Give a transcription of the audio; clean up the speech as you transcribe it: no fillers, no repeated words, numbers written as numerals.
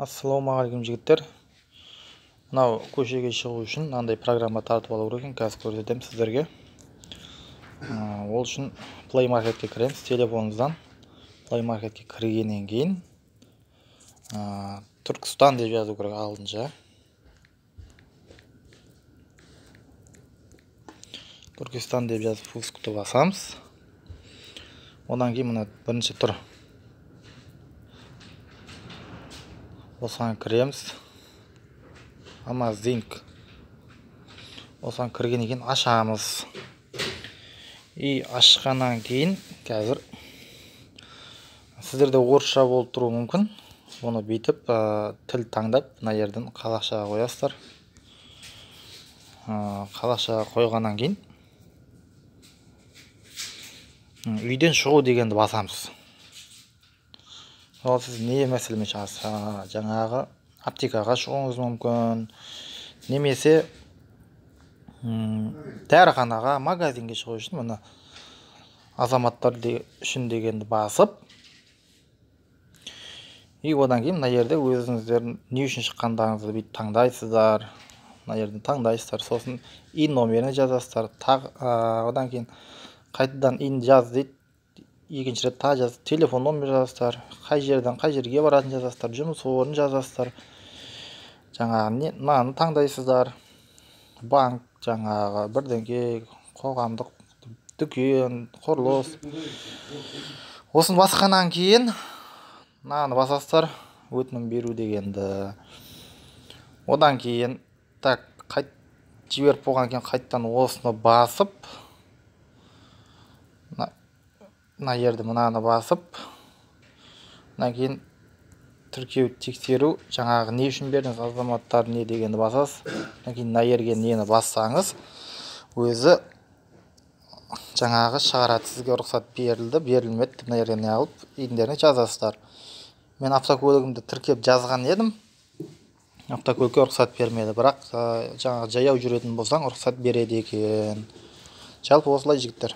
Ассалаумағалейкум, жігіттер. Мынау көшеге шығу үшін мынандай программа тартып алу керек екен, қазір көрсетемін сіздерге. Ол үшін Play Marketке кіреміз, телефонымыздан. Play Marketке кіргеннен кейін Түркістан деп жазу керек алдынша. Түркістан деп жазып пускты басамыз. Одан кейін мына бірінші тұр. Осыған кіреміз. Amazing. Осыған кіргеннен кейін ашамыз. И ашқаннан кейін қазір сіздерде орысша болып тұруы мүмкін. Оны бүйтіп тіл таңдап мына жерден қазақшаға қоясыздар. Қазақшаға қойғаннан кейін үйден шығу дегенді басамыз. Ол сіз не мәселемен шығасыз? Жаңағы аптекаға шығуыңыз мүмкін, немесе дәріханаға, магазинге шығу үшін мына азаматтар үшін дегенді басып, и одан кейін мына жерде өзіңіздер не үшін шыққандарыңызды бүйтіп таңдайсыздар. Мына жерден таңдайсыздар, сосын ИИН номерін жазасыздар. Одан кейін қайтадан ИИН жаз дейді. Екінші рет тағы жаз, телефон номер жазасыздар, қай жерден қай жерге баратынын жазасыздар, жұмыс орнын жазасыздар. Жаңағы не, мынаны таңдайсыздар. Банк, жаңағы бірдеңке, қоғамдық дүкен, құрылыс. Осыны басқаннан кейін мынаны басасыздар, өтінім беру дегенді. Одан кейін так қайт жіберіп болғаннан кейін қайтадан осыны басып, мына жерді мынаны басып, одан кейін тіркеу тексеру, жаңағы не үшін бердіңіз, азаматтар не дегенді басасыз. Одан кейін мына жерге нені бассаңыз, өзі жаңағы шығарады, сізге рұқсат берілді, берілмеді деп мына жерге не алып, ИИНдеріне жазасыздар. Мен автокөлігімді тіркеп жазған едім, автокөлікке рұқсат бермеді, бірақ жаңағы жаяу жүретін болсаң рұқсат береді екен. Жалпы осылай, жігіттер.